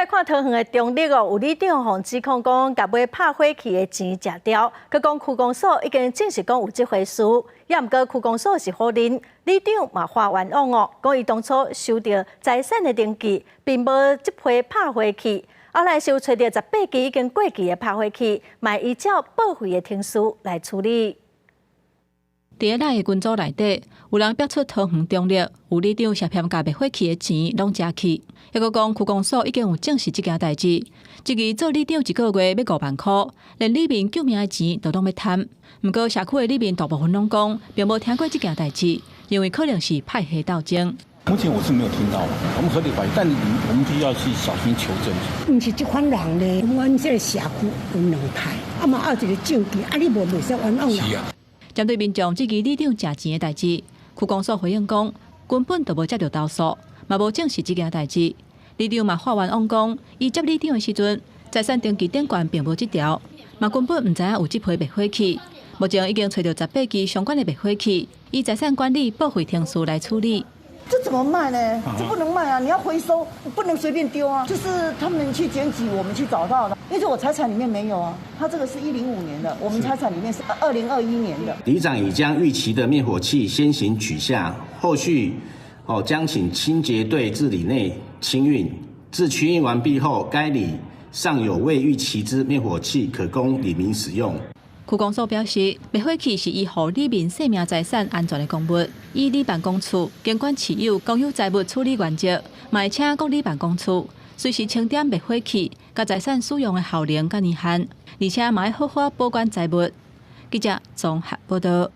來看桃園的中壢哦，有里長予指控講，共買拍火器的錢食掉，閣講區公所已經證實講有這回事，也毋過區公所是否認，里長嘛發冤枉哦，講伊當初收著財產的登記，並無這批拍火器，後來是有揣著18支已經過期的拍火器，嘛依照報廢的程序來處理。佇咧 LINE 的群組內底，有人爆出桃園中壢有里長涉嫌共滅火器的錢攏食去，抑閣講區公所已經有證實這件代誌。這個做里長一個月欲5萬箍，連里民救命的錢都攏欲貪。毋過社區的里民大部分攏講，並無聽過這件代誌，認為可能是派系鬥爭。目前我是沒有聽到，我們合理懷疑，但我們必須要去小心求證。毋是這款人咧，阮這个社區有兩派，啊嘛有一个證據，啊你無袂使冤枉人。針對民眾質疑里長食錢的代誌，區公所回應講，根本就無接著投訴，嘛無證實這件代誌。里長嘛發冤枉講，伊接里長的時陣，財產登記頂懸並無這條，嘛根本毋知影有這批滅火器。目前已經揣著18支相關的滅火器，以財產管理報廢程序來處理。這怎麼賣呢？這不能賣啊！你要回收，不能隨便丟啊！就是他們去檢舉，我們去找到的，因為我財產裡面沒有啊。他這個是105年的，我們財產裡面是2021年的。里長已將逾期的滅火器先行取下，後續哦將請清潔隊至里內清運。至清運完畢後，該里尚有未逾期之滅火器可供里民使用。區公所表示，滅火器是維護里民生命財產安全的公物，依里辦公處監管持有公有財物處理原則，嘛會請各里辦公處隨時清點滅火器佮財產使用的效能佮年限，而且嘛愛好好保管財物。記者綜合報導。